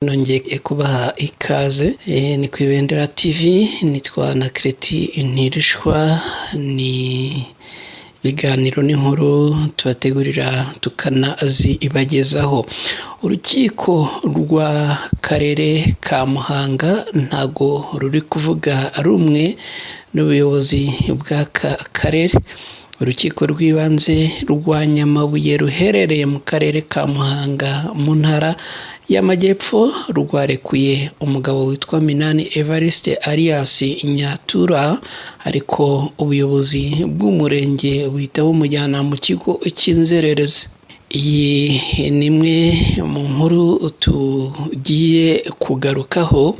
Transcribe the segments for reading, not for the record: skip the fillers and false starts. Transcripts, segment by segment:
Nongeye kubaha ikaze, ni ku Ibendera TV, nitwa na Kereti Ntirishwa. Ni ibiganiro n'inkuru tubategurira tukanazibagezaho. Urukiko rw'Akarere ka Muhanga ntago ruri kuvuga rumwe n'ubuyobozi bw'aka karere. Urukiko rw'Ibanze rwa Nyamabuye ruherereye mu Karere ka Muhanga mu Ntara y'Amajyepfo rwarekuye umugabo witwa Minani Evariste alias Nyatura, ariko ubuyobozi bw'umurenge buhita bumujyana mu kigo cy'inzererezi. Iyi ni imwe mu nkuru tugiye kugarukaho.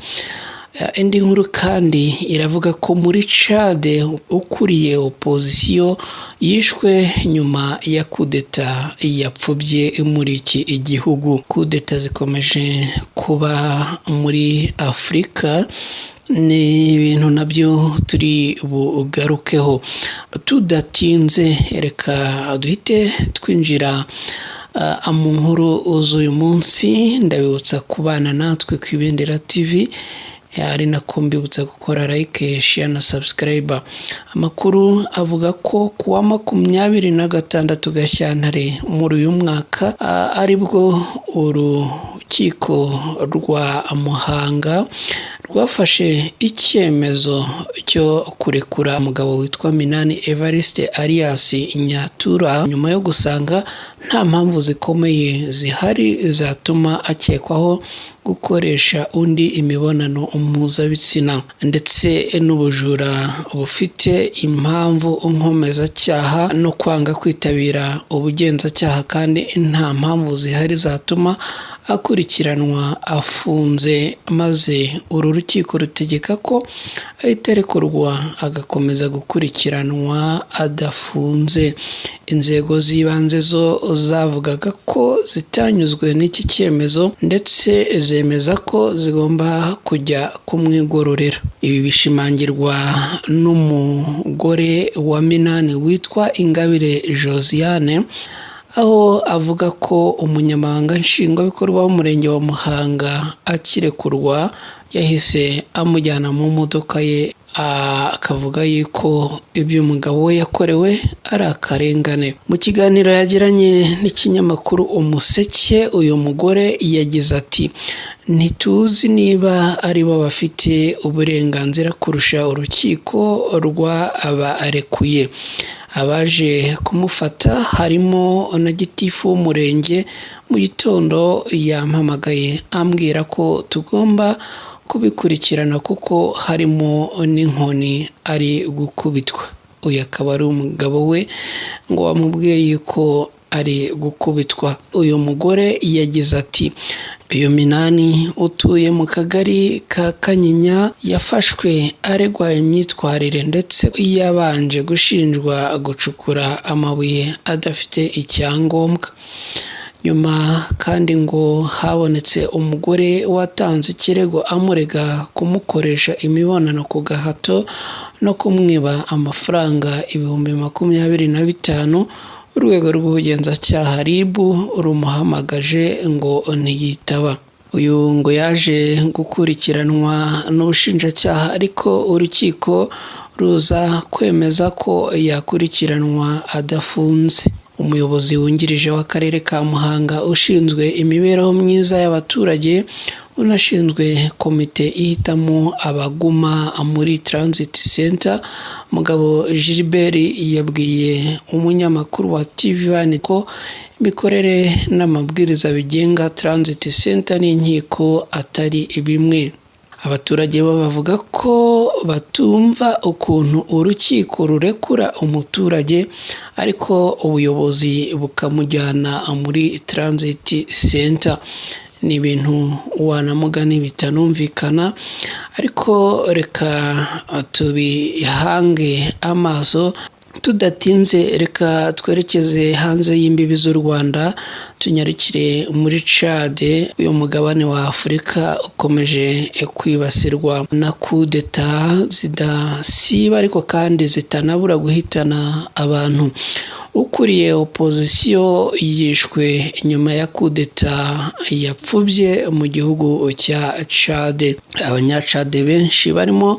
Indi nkuru kandi iravuga ko muri Tchad ukuriye opozisiyo yishwe nyuma ya kudeta yapfubye muri iki gihugu. Kudeta zikomeje kuba muri Afurika, ni ibintu nabyo turi bugarukeho. Tudatinze, reka duhite twinjira mu nkuru z'uyu munsi. Ndabibutsa kubana natwe ku Ibendera TV, ari nako mbibutsa gukora like, share na subscribe. Amakuru avuga ko kuwa 26 Gashyantare muri uyu mwaka aribwo urukiko rwa Muhanga rwafashe icyemezo cyo kurekura umugabo witwa Minani Evariste alias Nyatura, nyuma yo gusanga nta mpamvu zikomeye zihari zatuma akekwaho gukoresha undi imibonano mpuzabitsina ndetse n'ubujura bufite impamvu nkomezacyaha, no kwanga kwitabira ubugenzacyaha kandi nta mpamvu zihari zatuma akurikiranwa afunze, maze uru rukiko rutegeka ko ahita arekurwa agakomeza gukurikiranwa adafunze. Inzego z'ibanze zo zavugaga ko zitanyuzwe n'iki cyemezo, ndetse zemeza ko zigomba kujya kumwigororera. Ibi bishimangirwa n'umugore wa Minani witwa Ingabire Josiane, aho avuga ko umunyamabanga nshingwabikorwa w'Umurenge wa Muhanga akirekurwa yahise amujyana mu modoka ye, akavuga yuko ibyo umugabo we yakorewe ari akarengane. Mu kiganiro yagiranye n'ikinyamakuru Umuseke, uyu mugore yagize ati: "Ntituzi niba aribo bafite uburenganzira kurusha urukiko rwabarekuye. Abaje kumufata harimo na gitifu w'umurenge. Mu gitondo yampamagaye ambwira ko tugomba kubikurikirana kuko harimo n'inkoni, ari gukubitwa." Uyu akaba ari umugabo we ngo wamubwiye yuko ari gukubitwa. Uyu mugore yagize ati: "Uyu Minani utuye mu Kagari ka Kanyinya yafashwe aregwa imyitwarire, ndetse yabanje gushinjwa gucukura amabuye adafite icyangombwa. Nyuma kandi ngo habonetse umugore watanze ikirego amurega kumukoresha imibonano ku gahato no kumwiba amafaranga 25,000. Urwego rw'Ubugenzacyaha RIB rumuhamagaje ngo ntiyitaba. Uyu ngo yaje gukurikiranwa n'ubushinjacyaha, ariko urukiko ruza kwemeza ko yakurikiranwa adafunze." Umuyobozi wungirije w'Akarere ka Muhanga ushinzwe imibereho myiza y'abaturage, unashinzwe komite ihitamo abaguma muri Transit Center, Mugabo Gilbert, yabwiye umunyamakuru wa TV One ko imikorere n'amabwiriza bigenga Transit Center n'inkiko atari bimwe. Abaturage bo bavuga ko batumva ukuntu urukiko rurekura umuturage ariko ubuyobozi bukamujyana muri Transit Center. Ni ibintu wanamugani bitanumvikana, ariko reka tubihange amaso. Tudatinze, reka twerekeze hanze y'imbibi z'u Rwanda. Tunyarukire muri Chad. Uyu mugabane wa Afurika ukomeje kwibasirwa na kudeta zidasiba ariko kandi zitanabura guhitana abantu. Ukuriye opozisiyo yishwe nyuma ya kudeta yapfubye mu gihugu cya Chad. Abanyacade benshi barimo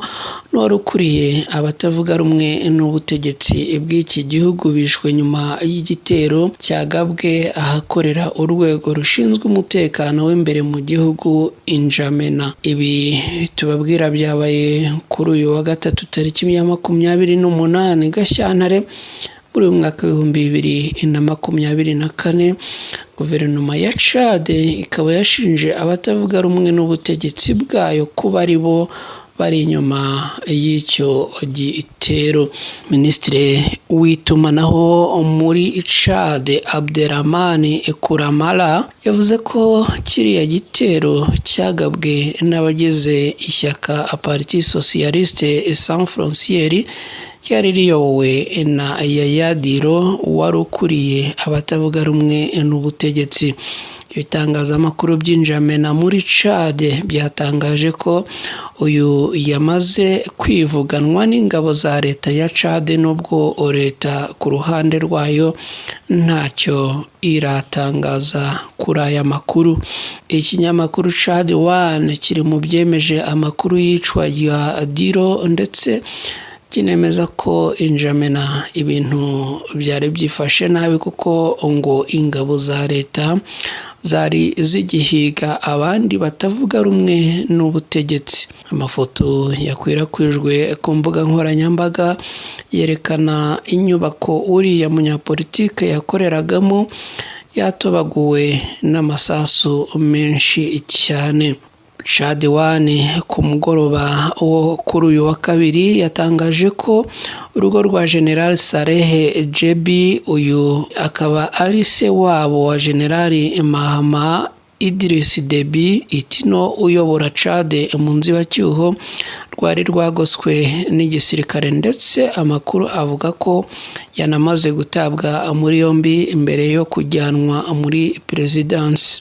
n'uwari ukuriye abatavuga rumwe n'ubutegetsi bw'iki gihugu bishwe nyuma y'igitero cyagabwe ahakorera urwego rushinzwe umutekano w'imbere mu gihugu Injamena. Ibi tubabwira byabaye kuri uyu wa gatatu tariki ya 28 Gashyantare muri uyu mwaka 2024. Guverinoma ya Chad ikaba yashinje abatavuga rumwe n'ubutegetsi bwayo kuba ari bo bari inyuma y'icyo gitero. Minisitiri w'itumanaho muri Chad, Abderrahmane Koulamallah, yavuze ko kiriya gitero cyagabwe n'abagize ishyaka Parti Socialiste Sans Frontières ryari riyobowe na Yaya Dillo wari ukuriye abatavuga rumwe n'ubutegetsi. Ibitangazamakuru by'Injamena muri Chad byatangaje ko uyu yamaze kwivuganwa n'ingabo za leta ya Chad, nubwo leta ku ruhande rwayo ntacyo iratangaza kuri aya makuru. Ikinyamakuru Chad One kiri mu byemeje amakuru y'icwa rya Dillo ndetse kinemeza ko Injamena ibintu byari byifashe nabi, kuko ngo ingabo za leta zari zigihiga abandi batavuga rumwe n'ubutegetsi. Amafoto yakwirakwijwe ku mbuga nkoranyambaga yerekana inyubako uriya munyapolitike yakoreragamo yatobaguwe n'amasasu menshi cyane. Chad One ku mugoroba wo kuri uyu wa kabiri yatangaje ko urugo rwa General Saleh Jebi, uyu akaba ari se wabo wa General Mahama Idris Deby Itno uyobora Chad mu nzibacyuho, rwari rwagoswe n'igisirikare, ndetse amakuru avuga ko yanamaze gutabwa muri yombi mbere yo kujyanwa muri perezidansi.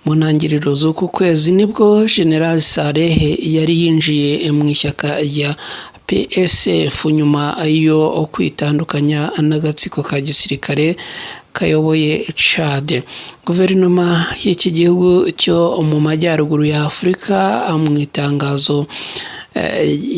Mu ntangiriro z'uku kwezi nibwo General Saleh yari yinjiye mu ishyaka rya PSF nyuma yo kwitandukanya n'agatsiko ka gisirikare kayoboye Chad. Guverinoma y'iki gihugu cyo mu majyaruguru ya Afurika mu itangazo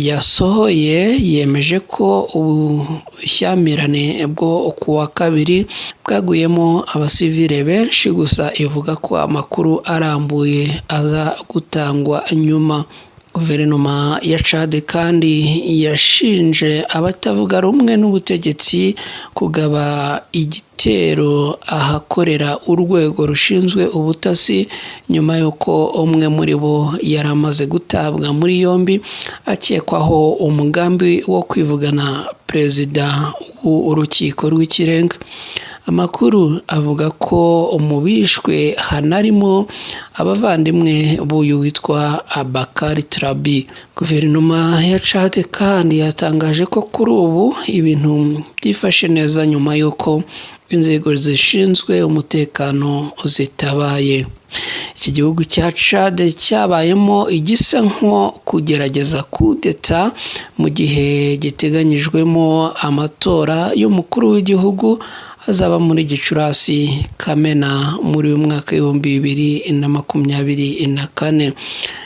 yasohoye yemeje ko ubushyamirane bwo ku wa kabiri bwaguyemo abasivile benshi, gusa ivuga ko amakuru arambuye aza gutangwa nyuma. Guverinoma ya Chad kandi yashinje abatavuga rumwe n'ubutegetsi kugaba igitero ahakorera urwego rushinzwe ubutasi nyuma y'uko umwe muri bo yari amaze gutabwa muri yombi akekwaho umugambi wo kwivugana perezida w'urukiko rw'ikirenga. Amakuru avuga ko mu bishwe hanarimo abavandimwe b'uyu witwa Abakari Trabi. Guverinoma ya Chad kandi yatangaje ko kuri ubu ibintu byifashe neza nyuma y'uko inzego zishinzwe umutekano zitabaye. Iki gihugu cya Chad cyabayemo igisa nko kugerageza kudeta mu gihe giteganyijwemo amatora y'umukuru w'igihugu azaba muri Gicurasi Kamena muri uyu mwaka 2024.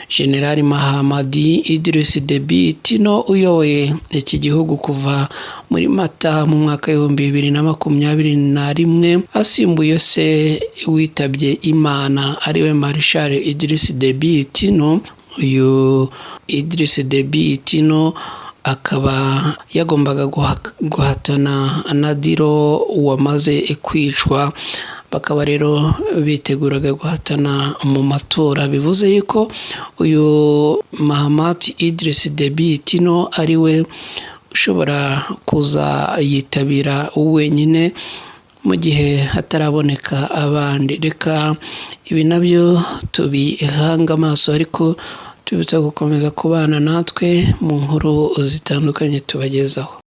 General Mahamadi Idris Deby Itno uyoboye iki gihugu kuva muri Mata mu mwaka 2021 asimbuye se witabye Imana ariwe Marshal Idris Deby Itno. Uyu Idris Deby Itno akaba yagombaga guhatana na Dillo wamaze kwicwa, bakaba rero biteguraga guhatana mu matora. Bivuze yuko uyu Mahamat Idris Deby Itno ari we ushobora kuzayitabira wenyine mu gihe hataraboneka abandi. Reka ibi nabyo tubihanga amaso, ariko tubibutsa gukomeza kubana natwe mu nkuru zitandukanye tubagezaho.